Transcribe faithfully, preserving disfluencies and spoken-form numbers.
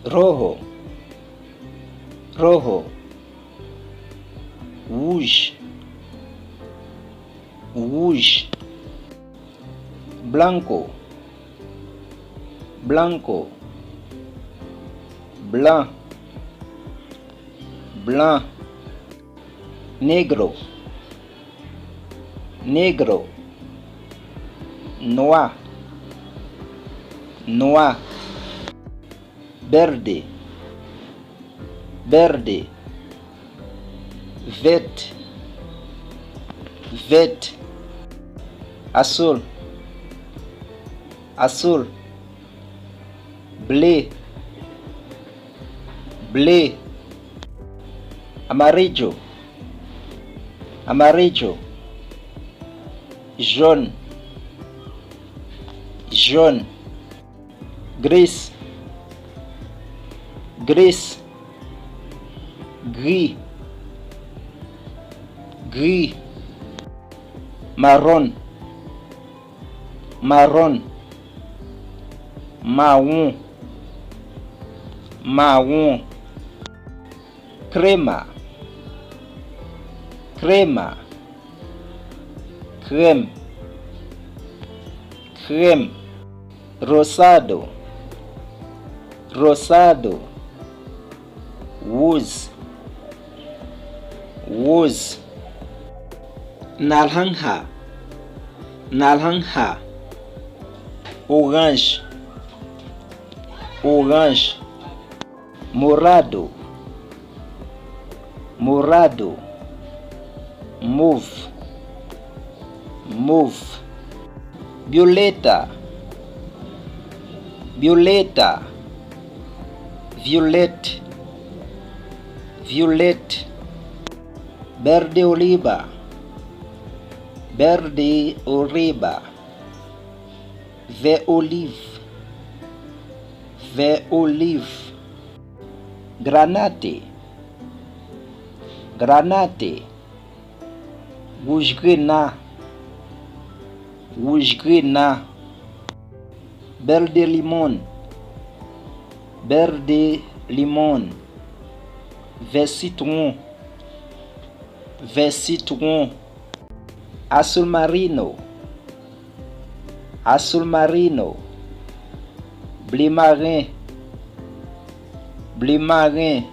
Rojo, rojo. Wouj, wouj. Blanco, blanco. Blan, blan. Negro, negro. Nwa, nwa. Berde, berde. Vèt, vèt. Asul, asul. Ble, ble. Amarillo, amarillo. Jòn, jòn. Gris, gris. Gri, gri. Maron, maron. Mawon, mawon. Krema, krema. Krèm, krèm. Rosado, rosado. Woz, woz. Naranja, naranja. Oranj, oranj. Morado, morado. Mov, mov. Violeta, violeta. Violet, violet. Berde oliba, berde oliba. Vè oliv, vè oliv. Granate, granate. Wouj grena, wouj grena. Berde limon, berde limon. Vè sitwon, vè sitwon. Asul marino, asul marino. Ble maren, ble maren.